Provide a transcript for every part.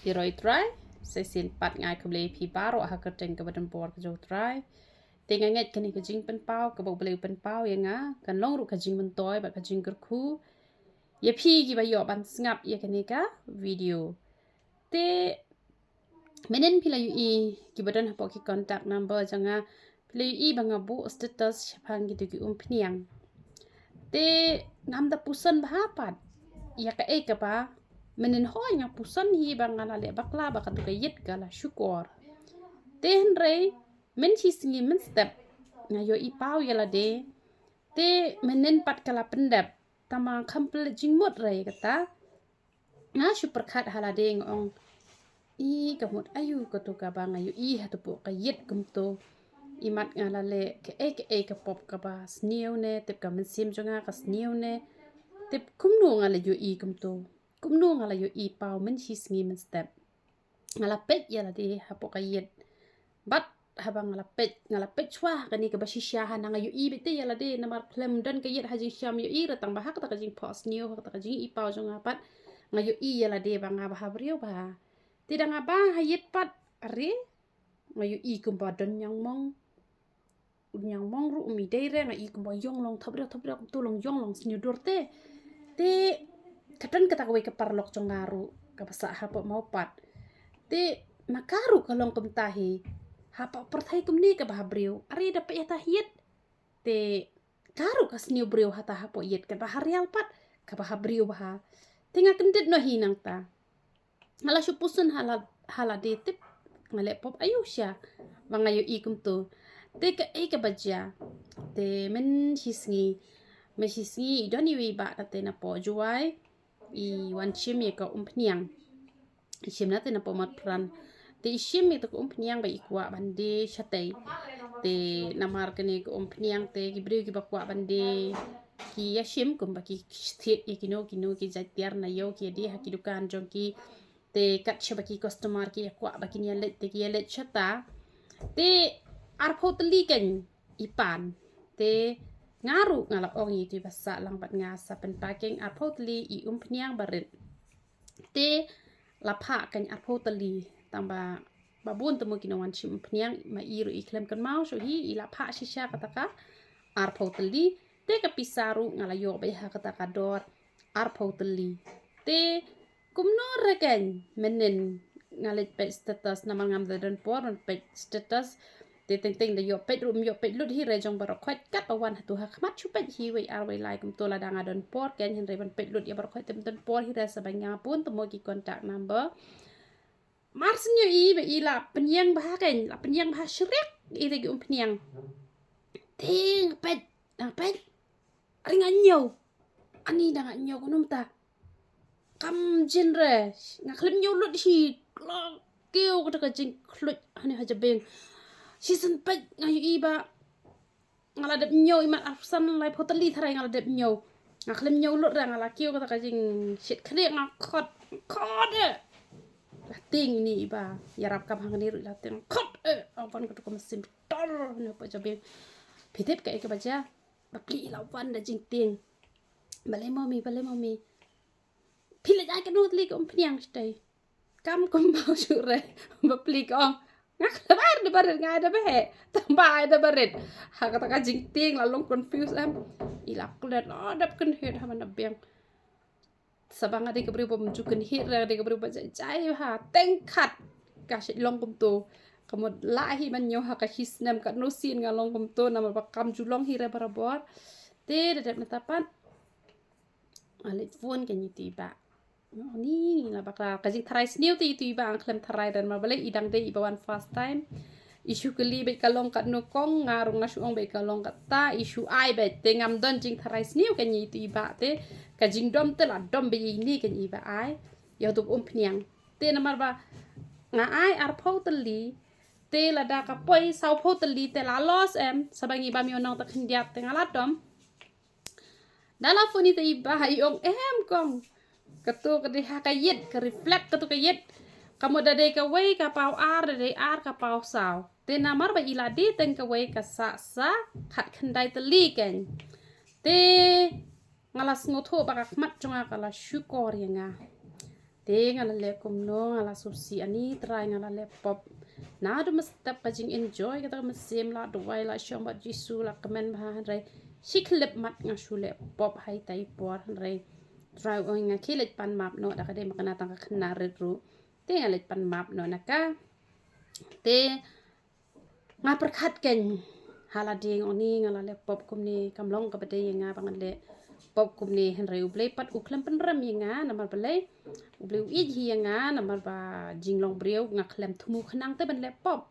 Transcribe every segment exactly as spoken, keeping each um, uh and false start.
Ïaroh ïa u Trai, sa shisien pat nga ai khublei ïa phi baroh ha ka kyrteng kaba donbor ka jong u Trai. Te nga ngeit kane ka jingpynpaw kaba U Blei u pynpaw ïa nga kan long ruh ka jingmyntoi bad ka jingkyrkhu ïa phi kiba ïoh ban sngap ïa kane ka video. Te mynhynnin phi la ïohi, kiba don hapoh ki contact number jong nga, phi la ïohi ba nga buh status shaphang kito ki umphniang. Te ngam da pyrshang bha pat ïa kaei kaba mynhynnin, hooid nga pyrshang hi ba nga la leh bakla ba kato ka ïit ka la shukor. Te hynrei mynshisngi mynstep nga ïohi paw ïa lade. Te mynhynnin pat ka la pyndep, tangba kham pynleit jingmut re kata. Nga shu pyrkhat ha lade, nga ong, i, ka mut aïu kato kaba nga ïohi ha to poh ka ïit kumto. Imat nga la leh kaei kaei ka pop kaba sniew ne, tip ka mynsiem jong nga ka sniew ne, tip kumno nga la ïohi kumto. Kumno nga la ïohi paw mynshisngi mynstep. Nga la peit ïa lade hapoh ka ïit. Bad haba nga la peit, nga la peit shuwa ha kane kaba shisha, hana nga ïohi beit te ïa lade, namar khlem don ka ïit ha jingshem ïohi re, tangba ha kata ka jingphohsniew, ha kata ka jingipaw jong nga pat nga ïohi ïa lade ba nga bha briew bha. Te da nga ba ha ïit pat, are, nga ïohi kumba don ñiangmong. U ñiangmong ruh um dei re, nga i kumba ïong long thop riaw thop riaw kumto, long ïong long sniew dur te. Te ka don kata kawei ka paralok jong nga ruh kaba sah hapoh Mawpat. Te ma ka ruh ka long kumta hi, hapoh pyrthei kumne kaba ha briew, are da peit ha ta ïit. Te ka ruh ka sniew briew ha ta hapoh ïit kaba ha rial pat, kaba ha briew bha. Te nga kyndit noh hi nangta. Nga la shu pyrshang ha la, ha lade, tip nga leh pop aïu sha ba nga ïohi kumto. Te kaei kaba jia, te mynshisngi, mynshisngi i don iwei i bah na te napoh Jowai, i wan shim ïa ka umphniang. I shim na te napoh Motphran. Te i shim ïa ka umphniang ba i kwah ban die shatei. Te namar kane ka umphniang te ki briew kiba kwah ban die ki ïa shim kumba ki thied ïa kino kino ki jait tiar na ïew, ki ïa die ha ki dukan jong ki. Te kat shaba ki customer ki ïa kwah ba kin ïa leit te ki ïa leit shata. Te arphew tylli kein i pan. Te nga ruh nga la ong ïa ito i ba sah lang bad nga, sa pynpaw kein arphew tylli i umphniang barit. Te la phah kein arphew tylli, tangba ba bun te mo ki nongwan shim umphniang, ma i ruh i khlem kynmaw shuh hi, i la phah shisha kata ka arphew tylli. Te ka pisa ruh nga la ïoh beit ha kata ka dor arphew tylli. Te kumno re kein mynhynnin nga leit peit status, namar ngam da don por ban peit status. Te teng teng da ïoh peit ruh ym ïoh peit lut hi re, jong baroh khoit katba wan hato ha khmat shu peit hi wei ar wei lai kumto lada nga don por kein, hynrei ban peit lut ïa baroh khoit te ym don por hi re, sa ba nga bun te mo ki contact number. Mar shu ïohi ba i la pynïeng bha kein, la pynïeng bha shriek ïa ite ki umphniang. Te nga peit, nga peit, are nga ñiew. Ani da nga ñiew kumno mynta. Kam jin re, nga khlem ñiew lut hi, la kiew kata ka jingkhluit hangne ha jabieng. Shisien peit nga ïohi ba nga la dep ñiew, imat arphew san laiphew tylli tharai nga la dep ñiew. Nga khlem ñiew lut re, nga la kiew kata ka jingshit khlieh, nga khot, khot eh. La tieng ine i ba ïarap kam hangne ruh, la tieng khot eh. Awan kata ka mynsiem tor ne pa jabieng. Phi tip kaei kaba jia? Bapli i la wan da jingtieng. Balei mommy, balei mommy? Phi leit ai katno tylli ka umphniang shatei? Kam kynmaw shuh re, bapli ka ong, nga khlem ai da barit, nga ai da baheh. Tangba ai da barit. Ha kata ka jingtieng la long confuse em. I la klet, la dep kynhied ha man da biang. Sa ba nga dei ka briew bym ju kynhied re, nga dei ka briew ba jai jai ha teng khat. Ka shait long kumto. Ka mut lah hi ban ñiew ha ka shi snem, katno sien nga long kumto, namar ba kam ju long hi re barabor. Te da dep nangta pat nga leit phone kein ïa ito i ba. Ni la bakla ka jingtharai sniew te ito i ba, nga khlem tharai re namar balei, i dang dei i ba wan first time. I shu kylli beit ka long katno kong, nga ruh nga shu ong beit ka long kata, i shu ai beit. Te ngam don jingtharai sniew kein ïa ito i ba te, ka jingdom te la dom beit ïa ine kein i ba ai ïa uto ka umphniang. Te namar ba nga ai arphew tylli, te lada ka poi sawphew tylli te la loss em, sa ba ngi bam ïa u nongta khyndiat te nga la dom. Da la phone ïa ito i ba, i ong, em kong, kato ka dei ha ka ïit, ka reflect kato ka ïit. Ka mut da dei kawei ka paw ar, da dei ar ka paw saw. Te namar ba i la die teng kawei ka sah sa khatkhyndai tylli kein. Te nga la sngewthuh ba ka khmat jong nga ka la shukor ïa nga. Te nga la leh kumno, nga la sngewsih ani Trai, nga la leh pop. Naduh mynstep ka jing enjoy kata ka mynsiem, la duwai, la shong bad Jisu, la kmen bha, hynrei shi khyllipmat nga shu leh pop ha ita i por, hynrei Trai u ong ïa nga khie leit pan map noh, da ka dei ma kane tang ka khynnah rit ruh. Te nga leit pan map noh na ka. Te nga pyrkhat kein, ha la dei nga ong ni nga la leh pop kumne, kam long kaba dei ïa nga ba ngan leh pop kumne, hynrei U Blei pat u khlem pynrem ïa nga, namar balei? U Blei u ïeit hi ïa nga, namar ba jinglong briew nga khlem thmu khnang te ban leh pop.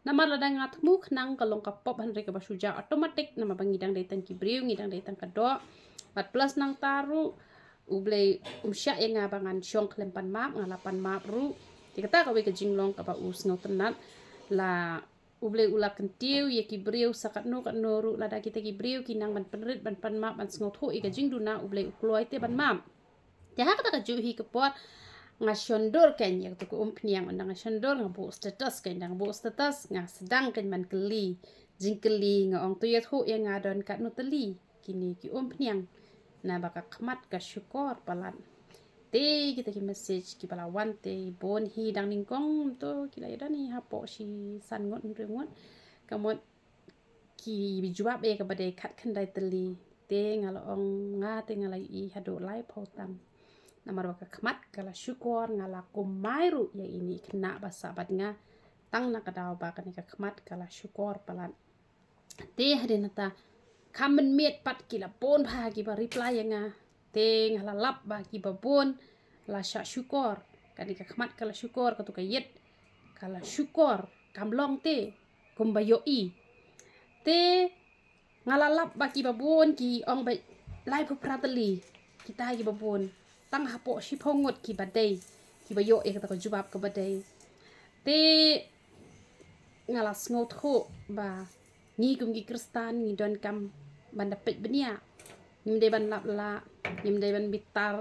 Namar lada nga thmu khnang ka long ka pop, hynrei kaba shu jia automatic, namar ba ngi dang dei tang ki briew, ngi dang dei tang ka doh. Bad plus nangta ruh, U Blei um shah ïa nga ba ngan shong khlem pan map, nga la pan map ruh. Te kata kawei ka jinglong kaba u sngewtynnat, la U Blei u la kyntiew ïa ki briew sa katno katno ruh, lada kita ki briew ki nang ban pynrit, ban pan map, ban sngewthuh ïa ka jingduna, U Blei u kloi te ban map. Te ha kata ka juh hi ka por nga shon dur kein ïa kata ka umphniang, ynda nga shon dur nga buh status kein, ynda nga buh status nga sdang kein ban kylli. Jingkylli nga ong to ïathuh ïa nga don katno tylli kine ki umphniang. Naba ka khmat ka shukor palat. Te kita ki message kiba la wan te bun hi dang nyngkong to ki la ïadon hi hapoh shi san ngut hynriew ngut. Ka mut ki jubab ïa kaba dei khatkhyndai tylli. Te nga la ong nga te nga la ïohi haduh laiphew tam. Namar ba ka khmat ka la shukor, nga la kumai ruh ïa ine i khynnah ba sah bad nga. Tang na ka daw ba kane ka khmat ka la shukor palat. Te hadien nangta, kham mynmiet pat ki la bun bha kiba reply ïa nga. Te nga la lap ba kiba bun la shah shukor. Kane ka khmat ka la shukor, katu ka ïit ka la shukor, kam long te kumba ïohi. Te nga la lap ba kiba bun ki ong ba laiphew phra tylli. Kita kiba bun, tang hapoh shiphew ngut kiba dei, kiba ïoh ïa kata ka jubab kaba dei. Te nga la sngewthuh ba ngi kum ki Khristan ngi donkam ban da peit bniah. Ngim dei ban lap lah, ngim dei ban bitar,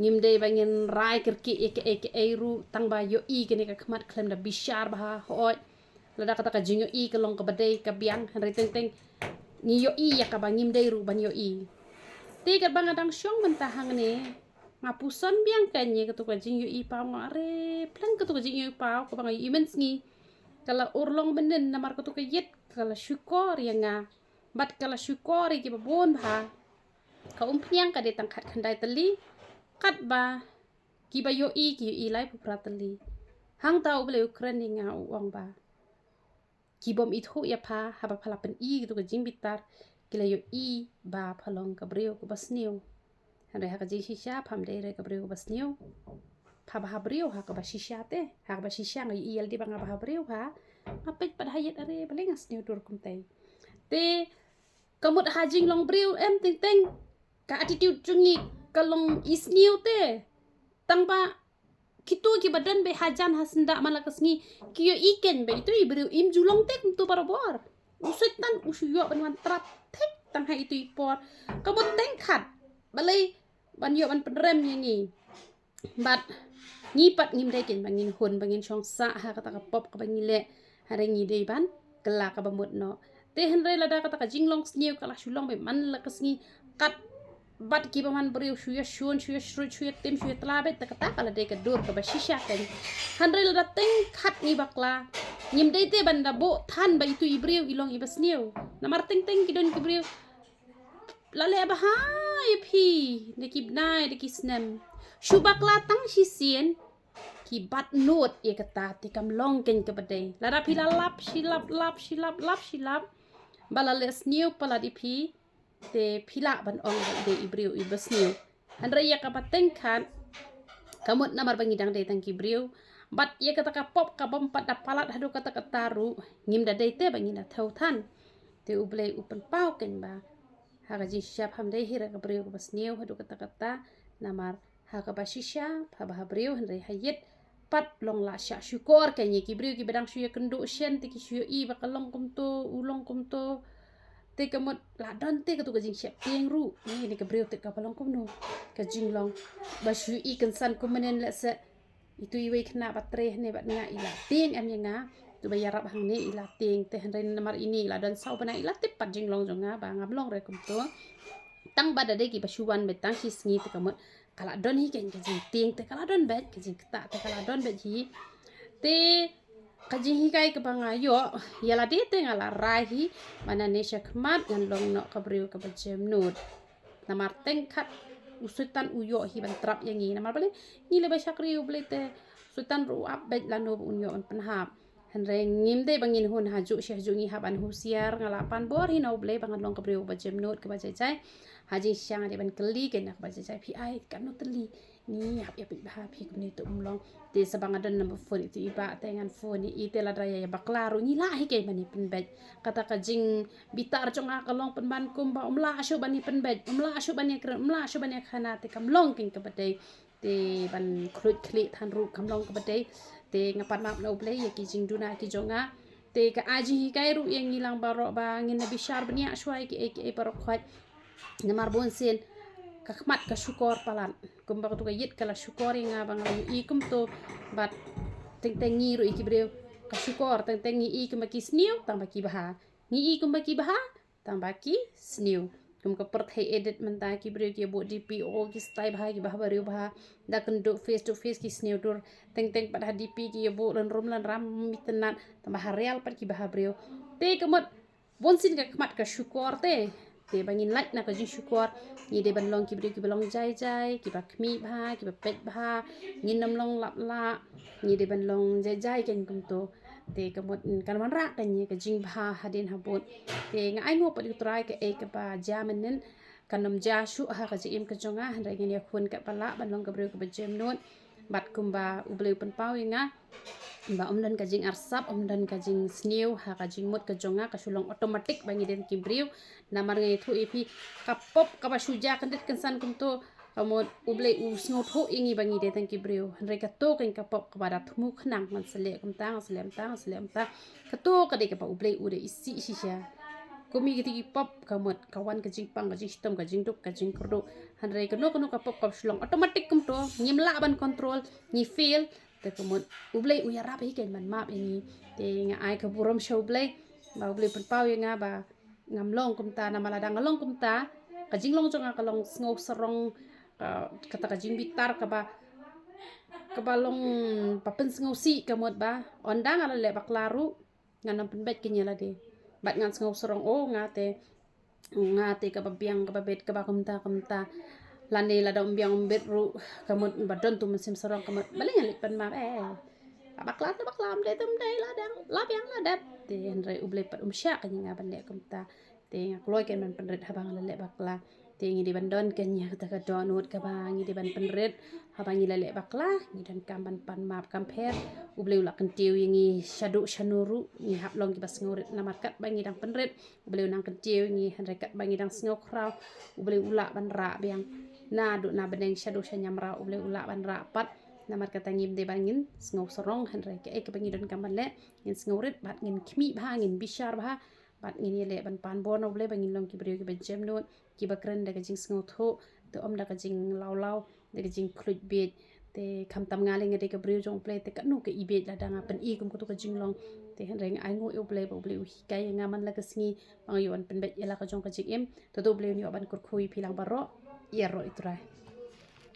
ngim dei ba ngin rai kyrkieh ïa kaei kaei ruh, tang ba ïohi kane ka khmat khlem da bishar bha. Hooid, lada kata ka jingïohi ka long kaba dei ka biang, hynrei teng teng ngi ïohi ïa kaba ngim dei ruh ban ïohi. Te katba nga dang shong mynta hangne, nga puson biang kein ïa katu ka jingïohi paw, nga are pleng katu ka jingïohi paw kaba nga ïohi mynsngi. Ka la urlong mynnin namar katu ka ïit ka la shukor ïa nga. Bad ka la shukor ïa kiba bun bha. Ka umphniang ka dei tang khatkhyndai tylli. Katba kiba ïohi ki ïohi laiphew phra tylli. Hangta U Blei u kren ïa nga u ong ba ki bym ithuh ïa pha, haba pha la pyni katu ka jingbitar, ki la ïohi ba pha long ka briew kaba sniew. Hynrei ha ka jingshisha pham dei re ka briew kaba sniew. Pha bha briew ha kaba shisha te, ha kaba shisha nga ïohi ïa lade ba nga bha briew ha. Nga peit pat ha ïit are balei nga sniew dur kumtei. Te ka mut ha jinglong briew em teng teng ka attitude jong ngi ka long i sniew te. Tang ba kito kiba don beit hajan ha syndah man la ka sngi ki ïohi kein ba ito i briew im ju long te kumto barabor. U Soitan u shu ïoh ban wan trap thik tang ha ito i por. Ka mut teng khat balei ban ïoh ban pynrem ïa ngi. Bad ngi pat ngim dei kein ba ngin hun ba ngin shong sah ha kata ka pop kaba ngi leh. Hynrei ngi dei ban kylla kaba mut noh. Te hynrei lada kata ka jinglong sniew ka la shu long beit man la ka sngi, kat bad kiba man briew shu ïa shun, shu ïa shrut, shu ïa tim, shu ïa tla beit, te kata ka la dei ka dur kaba shisha kein. Hynrei lada teng khat ngi bakla, ngim dei te ban da buh than ba itu i briew i long iba sniew. Namar teng teng ki don ki briew la leh bha ïa phi da ki bnai da ki snem. Shu bakla tang shisien, ki bat nud ïa kata te kam long kein kaba dei. Lada phi la lap shi lap, lap shi lap, lap shi lap, ba la leh sniew palat ïa phi, te phi lah ban ong ba i dei i briew iba sniew. Hynrei ïa kaba teng khat, ka mut namar ba ngi dang dei tang ki briew, bad ïa kata ka pop ka bym pat da palat haduh katta katta ruh, ngim da dei te ba ngin da thew than. Te U Blei u pynpaw kein ba ha ka jingshisha pham dei hi re ka briew kaba sniew haduh katta katta, namar ha kaba shisha pha bha briew, hynrei ha ïit pat long la shah shukor kein ïa ki briew kiba dang shu ïakynduh shen te ki shu ïohi ba ka long kumto, u long kumto. Te ka mut la don te katu ka jingsheptieng ruh, ne, ne ka briew te kaba long kumno ka jinglong. Ba shu ïohi kynsan kum mynnin lehse itu iwei i khynnah ba trei hangne bad nga i la tieng em ïa nga. Itu ba ïarap hangne i la tieng, te hynrei namar ine i la don saw bnai i la tip pat jinglong jong nga ba ngam long re kumto. Tang ba da dei kiba shu wan beit tang shi sngi te ka mut ka la don hi kein ka jingtieng te ka la don beit, ka jingktah te ka la don beit hi. Te ka jinghikai kaba nga ïoh ïa lade te nga la rai hi, ba na ne sha khmat ngan long noh ka briew kaba jemnud. Namar teng khat u Soitan u ïoh hi ban trap ïa ngi, namar balei ngi leh ba shakri U Blei te Soitan ruh u ap beit lano ba un ïoh ban pynhap. Hynrei ngim dei ba ngin hun hajuh shi hajuh, ngi hap ban husiar. Nga la pan bor hi na U Blei ba ngan long ka briew ba jemnud kaba jai jai. Ha jingshisha nga dei ban kylli kein na kaba jai jai, phi ai katno tylli? Ngi hap ïa peit bha phi kumne te um long. Te sa ba nga don number phone ïa i bah te ngan phone ïa i, te lada ïa bakla ruh ngi lah hi kein ban ïa pynbeit. Kata ka jingbitar jong nga ka long pynban kumba um lah shuh ban ïa pynbeit, um lah shuh ban ïa kren, um lah shuh ban ïa khana, te kam long kein kaba dei. Te ban khluit khlieh than ruh kam long kaba dei. Te nga pan map na U Blei ïa ki jingduna ki jong nga. Te ka ai jinghikai ruh ïa ngi lang baroh ba ngin da bishar bniah shuwa ïa kiei kiei baroh khoit. Namar bunsien ka khmat ka shukor palat. Kumba katu ka ïit ka la shukor ïa nga ba nga la ïohi kumto. Bad teng teng ngi ruh ïa ki briew ka shukor, teng teng ngi i kumba ki sniew tang ba ki bha. Ngi i kumba ki bha tang ba ki sniew. Kum ka pyrthei edit mynta, ki briew ki ïa buh D P, o ki style bha, ki bha briew bha. Da kynduh face to face ki sniew dur. Teng teng pat ha D P ki ïa buh lynrum lynram, mi tynnat, tang ba ha real pat ki bha briew. Te ka mut bunsien ka khmat ka shukor te. Te ba ngin lait na ka jingshukor, ngi dei ban long ki briew kiba long jai jai, kiba khmih bha, kiba peit bha. Ngin ym long lap lah, ngi dei ban long jai jai kein kumto. Te ka mut kan wanrah kein ïa ka jingbha hadien habud. Te nga ai nguh pat ïa U Trai kaei kaba jia mynnin, kan ym jia shuh ha ka jingim ka jong nga, hynrei ngan ïakhun katba lah ban long ka briew kaba jemnud. Bad kumba U Blei u pynpaw ïa nga ba ym don ka jingarsap, ym don ka jingsniew ha ka jingmut ka jong nga, ka shu long automatic ba ngi dei tang ki briew. Namar nga ïathuh ïa phi, ka pop kaba shu jia kyndit kynsan kumto, ka mut U Blei u sngewthuh ïa ngi ba ngi dei tang ki briew. Hynrei kato kein ka pop kaba da thmu khnang, ngan sa leh kumta, ngan sa leh kumta, ngan sa leh kumta. Kato ka dei kaba U Blei u da isih shisha. Kum ïa kito ki pop ka mut ka wan ka jingpang, ka jingshitom, ka jingduk, ka jingkyrduh. Hynrei kano kano ka pop ka shu long automatic kumto, ngim lah ban control, ngi fail. Te ka mut U Blei u ïarap hi kein ban map ïa ngi. Te nga ai ka burom sha U Blei ba U Blei u pynpaw ïa nga ba ngam long kumta, namar lada nga long kumta, ka jinglong jong nga ka long sngew sarong, ka, kata ka jingbitar kaba, kaba long ba pynsngewsih, ka mut ba ynda nga la leh bakla ruh ngan ym pynbeit kein ïa lade. Bad ngan sngew sarong, o nga te, nga te kaba biang kaba beit kaba kumta kumta. Lane lada ym biang ym beit ruh, ka mut ba don tu mynsiem sarong, ka mut balei ngan leit pan map, eh. Bakla te bakla, ym dei te ym dei, la dang, la biang la dep. Te hynrei U Blei pat um shah kein ïa nga ban leh kumta. Te nga kloi kein ban pynrit haba nga la leh bakla. Te ngi dei ban don kein ïa kata ka dohnud kaba ngi dei ban pynrit. Haba ngi la leh bakla, ngi donkam ban pan map, kam pher. U Blei u la kyntiew ïa ngi shaduh shano ruh, ngi hap long kiba sngewrit namar katba ngi dang pynrit. U Blei u nang kyntiew ïa ngi, hynrei katba ngi dang sngew khraw, U Blei u lah ban rah biang. Naduh na bneng shaduh sha niamraw, U Blei u lah ban rah pat. Namar kata ngim dei ba ngin sngew sarong, hynrei kaei kaba ngi donkam ban leh, ngin sngewrit bad ngin khmih bha, ngin bishar bha. Bad ngin ïaleh ban pan bor na U Blei ba ngin long ki briew kiba jemnud, kiba kren da ka jingsngewthuh, te ym da ka jinglawlaw, da ka jingkhluit bieit. Te khamtam nga lei nga dei ka briew jong U Blei, te katno ka ibieit lada nga pyni kum katu ka jinglong. Te hynrei nga ai nguh ïa U Blei ba U Blei u hikai ïa nga man la ka sngi ba nga ïoh ban pynbeit ïa la ka jong ka jingim. Te to U Blei un ïoh ban kyrkhu ïa phi lang baroh. Ïaroh ïa U Trai.